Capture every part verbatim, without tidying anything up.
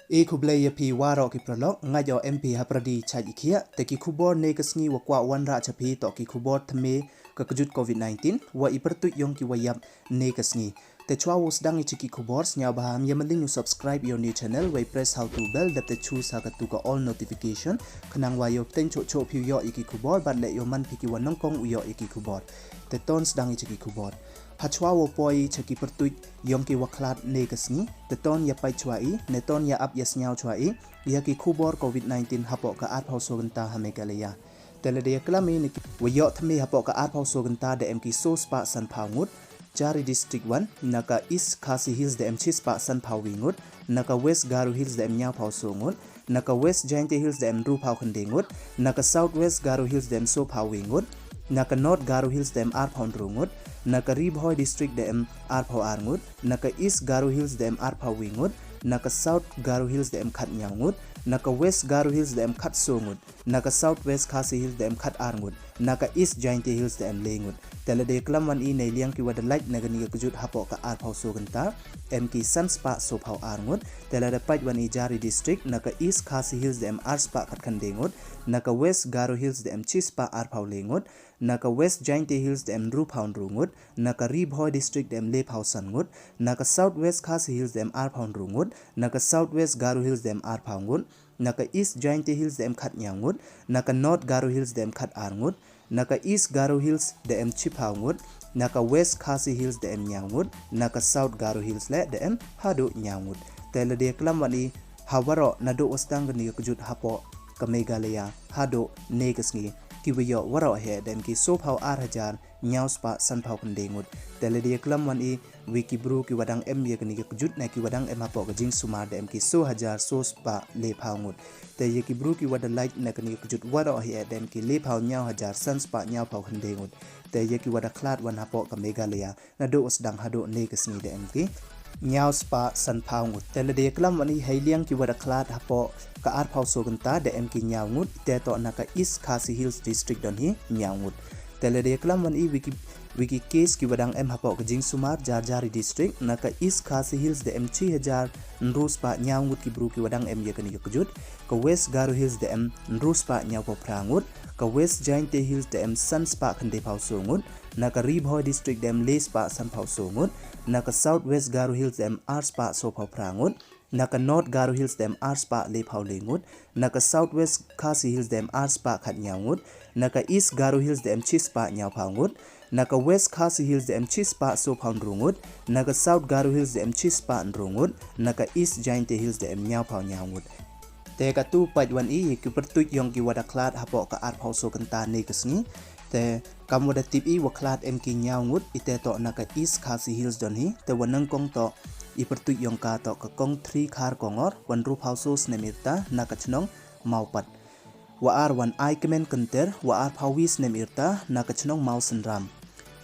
E khublei ya phi waroh ki paralok, ngait o em phi ha pyrdi chait i khiah. Te ki khubor ne ka sngi wa kwah wanrah cha phi toh ki khubor thymme ka kjut covid-19 wa i pyrtuit yong ki wa yap ne ka sngi. Te chwa wow sdang i cha ki khubor, sngewbha ham ya malin u subscribe ya u new channel, wei press ha u tu bell, dep te choose ha ka tu ka all notification, khnang wa yoh pteng choh choh phi u yoh ya ki khubor, bad le yoh man phi ki wa nongkong u yoh ya ki khubor. Te ton sdang i cha ki khubor. Ha chwa wow poi i cha ki pyrtuit yong ki wa khlad ne ka sngi, te ton ya pait chwa i, ne ton ya ap ya sngew chwa i ya ki khubor covid-19 hapoh ka arphaw so kynta ha Meghalaya. Te lada ya klam i ne ki wa yoh thymme hapoh ka arphaw so kynta da em ki so spah sanphaw ngut. Jari District wan, na ka East Khasi Hills da em chi spah sanphaw wi ngut, na ka West Garo Hills da em ynñiaw phaw so ngut, na ka West Jaintia Hills da em ynru phaw khyndai ngut, na ka South West Garo Hills da em so phaw wi ngut, na ka North Garo Hills da em ar phaw ynru ngut, na ka Ri Bhoi District da em ar phaw ar ngut, na ka East Garo Hills da em ar phaw wi ngut, na ka South Garo Hills da em khat ynñiaw ngut, na ka West Garo Hills da em khat so ngut, na ka South West Khasi Hills da em khat ar ngut, na ka East Jaintia Hills da em le ngut. Te lada ya klam wan i nei liang ki wa da lait na kani ka kjut hapoh ka arphaw so kynta, em ki san spah so phaw ar ngut. Te lada pait wan i Jari District, na ka East Khasi Hills da em ar spah khat khyndai ngut, na ka West Garo Hills da em chi spah ar phaw le ngut, na ka West Jaintia Hills da em ynru phaw ynru ngut, na ka Ri Bhoi District da em le phaw san ngut, na ka South West Khasi Hills da em ar phaw ynru ngut, na ka South West Garo Hills da em ar phaw ngut, na ka East Jaintia Hills da em khat ynñiaw ngut, na ka North Garo Hills da em khat ar ngut, na ka East Garo Hills da em chi phaw ngut, na ka West Khasi Hills da em ynñiaw ngut, na ka South Garo Hills le da em haduh ynñiaw ngut. Te lada ya klam wan i ha waroh naduh wa sdang kani ka kjut hapoh ka Meghalaya haduh ne ka sngi, ki wa yoh waroh hi da em ki so phaw ar hajar ynñiaw spah san phaw khyndai ngut. Te lada ya klam wan i wi ki bru ki wa dang em ya kani ka kjut ne ki wa dang em hapoh ka jingsumar da em ki so hajar so spah le phaw ngut. Te ya ki bru ki wa da lait na kani ka kjut waroh hi da em ki le phaw ynñiaw hajar san spah ynñiaw phaw khyndai ngut. Te ya ki wa da khlad wan hapoh ka Meghalaya naduh wa sdang haduh ne ka sngi da em ki ynñiaw spah san phaw ngut. Te lada ya klam wan i hei liang ki wa da khlad hapoh ka arphaw so kynta da em ki ynñiaw ngut, te toh na ka East Khasi Hills District don hi ynñiaw ngut. Te lada ya klam wan i wi ki, wi ki case ki wa dang em hapoh ka jingsumar jar jari district, na ka East Khasi Hills da em chi hajar ynru spah ynñiaw ngut ki bru ki wa dang em ya kani ka kjut, ka West Garo Hills da em ynru spah ynñiaw phaw phra ngut, ka West Jaintia Hills da em san spah khyndai phaw so ngut, na ka Ri Bhoi District da em le spah san phaw so ngut, na ka South West Garo Hills da em ar spah so phaw phra ngut, na ka North Garo Hills da em ar spah le phaw le ngut, na ka South West Khasi Hills da em ar spah khat ynñiaw ngut, na ka East Garo Hills da em chi spah ynñiaw phaw ngut, na ka West Khasi Hills da em chi spah so phaw ynru ngut, na ka South Garo Hills da em chi spah ynru ngut, na ka East Jaintia Hills da em ynñiaw phaw ynñiaw ngut. Te katu pait wan i ya ki pyrtuit yong ki wa da khlad hapoh ka arphaw so kynta ne ka sngi. Te kam wa da tip i wa khlad em ki ynñiaw ngut, i te toh na ka East Khasi Hills don hi. Te wa nongkong toh i pyrtuit yong ka toh ka Kong Thri Khar Kongor, wa ynru phaw so snem i rta, na ka chnong Mawpat. Wa ar wan Aikmen Kynter, wa arphaw wi snem i rta, na ka chnong Mawsynram.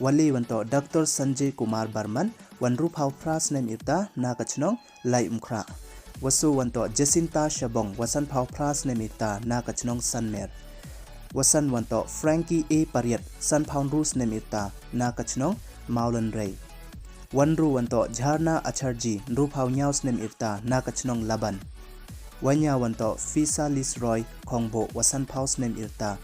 Wa le wan toh Doctor Sanjay Kumar Barman, wa ynru phaw phra snem i rta, na ka chnong Laitumkhrah. Wa so wan toh Jacinta Shabong, wa san phaw phra snem i rta, na ka chnong Sanmer. Wa san wan toh Frankie A Pariat, san phaw ynru snem i rta, na ka chnong Mawlynrei. Wa ynru wan toh Jharna Acharjee, ynru phaw ynñiaw snem i rta, na ka chnong Laban. Wa ynñiaw wan toh Fisa Lisroy Khongboh, wa san phaw snem i rta.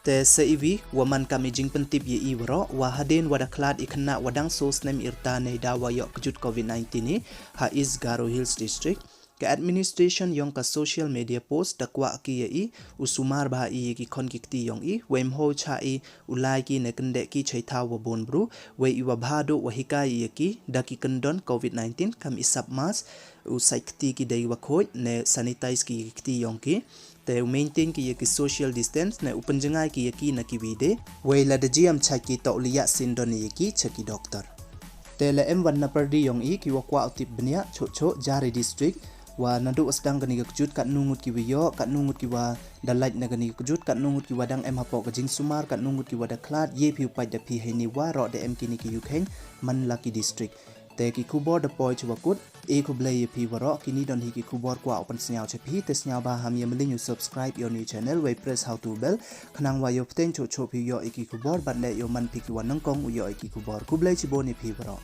Te sa iwi wa man kam i jingpyntip ya i waroh, wa hadien wa da khlad i khynnah wa dang so snem i rta neidaw wa yoh kjut covid-19 i ha East Garo Hills District, ka administration yong ka social media post da kwah ki ya i u sumar bha i ya ki khon ki kti yong i, wei ym hoi chah i u lai ki ne kyndeh ki chai thaw wa bun bru, wei i wa bha duh wa hikai i ya ki da ki kyndon covid-19 kam i sap mask, u sait kti ki da i wa khuid ne sanitize ki ya ki kti yong ki. Te u maintain ki ya ki social distance ne u pynjngai ki ya ki na ki wi de. Wei lada jia ym chait ki toh u liah syndon ya ki cha ki doctor. Te la em wan na pyrdi yong i ki wa kwah u tip bniah choh choh jari district, wa naduh wa sdang kani ka kjut, katnu ngut ki wa yoh, katnu ngut ki wa da lait na kani ka kjut, katnu ngut ki wa dang em hapoh ka jingsumar, katnu ngut ki wa da khlad, ye phi u pait da phi heini waroh da em kini ki yukheiñ man la ki district. Te ki khubor da poi chwa kut. E khublei ya phi waroh, kini don hi ki khubor kwah u pynsngew cha phi, te sngewbha ham ya malin u subscribe ya u new channel, wei press ha u tu bell, khnang wa yoh pteng choh choh phi u yoh ya ki khubor, bad le yoh man phi ki wa nongkong u yoh ya ki khubor. Khublei chibun ya phi waroh.